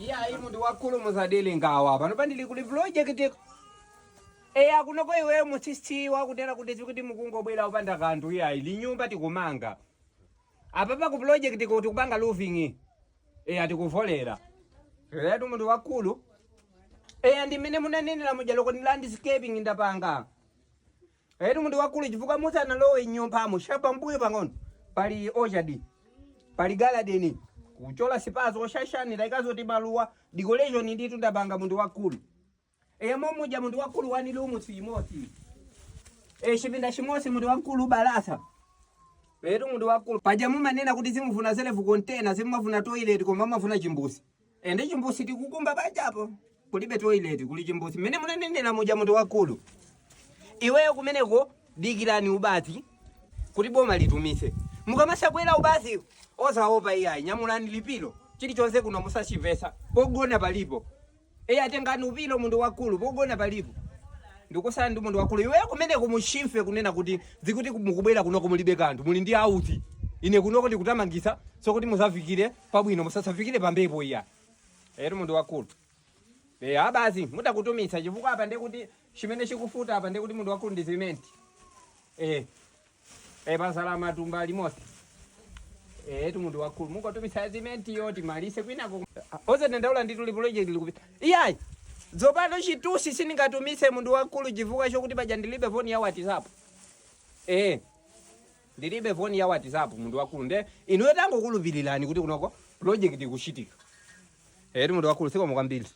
Iyayi, munthu wakulu, musadele ngawa pano pandili kuli project. Eya, kunoko iweyo musisiwa kunena kuti sikuti mukungobwera upanda kanthu, iyayi. Linyumba tikumanga apa ku project kuti kupanga roofing. Eya, tikuvolera letu, munthu wakulu. Eya, ndimene munanenera muja, loko ni landscaping ndapanga. Etu, munthu wakulu, chifukwa musanalowe nyumbamo, shapa mbuyo pang'ono pali orchard, pali garden, kuchola sipazo oshashanira ikazoti maluwa, decoration nditu ndapanga, munthu wakulu. Eya, momuja, munthu wakulu, one room imodzi, e, chipinda chimodzi, munthu wakulu, balasa. Etu, munthu wakulu, paja mumanena kuti simufuna self container, simumafuna toilet, koma mumafuna chimbuzi. E, ndi chimbuzi tikukumba pajapo. Kulibe toilet, kuli chimbuzi mmene munanenera muja, munthu wakulu. Iweyo kumeneko dikirani ubati kuti boma litumise. Mukamasakwera ubati, osaopa iyayi, nyamulani lipiro, chilichonse kuno musachipesa. Pogona palipo. Eya, tengani upilo, munthu wakulu, pogona palipo. Ndikusana ndi munthu wakulu. Iweyo kumeneko muchimfe kunena kuti zikuti mukubwera kunoko mulibe kanthu, muli ndi auti. Ine kunoko ndikutamangisa sokuti musafikire pabwino, musasafikire pambepo iya. Ero, munthu wakulu. Eya, basi mudakutumitsa chifukwa apa ndekuti chimene chikufuta apa ndekuti, munthu wakulu, ndi simenti. Pasala matumba limodzi. Tu, munthu wakulu, mungotumisa simenti yo, timalise kwinako. Osadandaula nditu, li project likupita. Iyayi, tsopano chitusi sindingatumise, munthu wakulu, chifukwa chokuti paja ndilibe foni ya WhatsApp. Ndilibe foni ya WhatsApp, munthu wakulu. Nde inuyo tangokhulupirirani kuti kunoko project ikuchitika. Tu, munthu wakulu, zikomo kwambiri.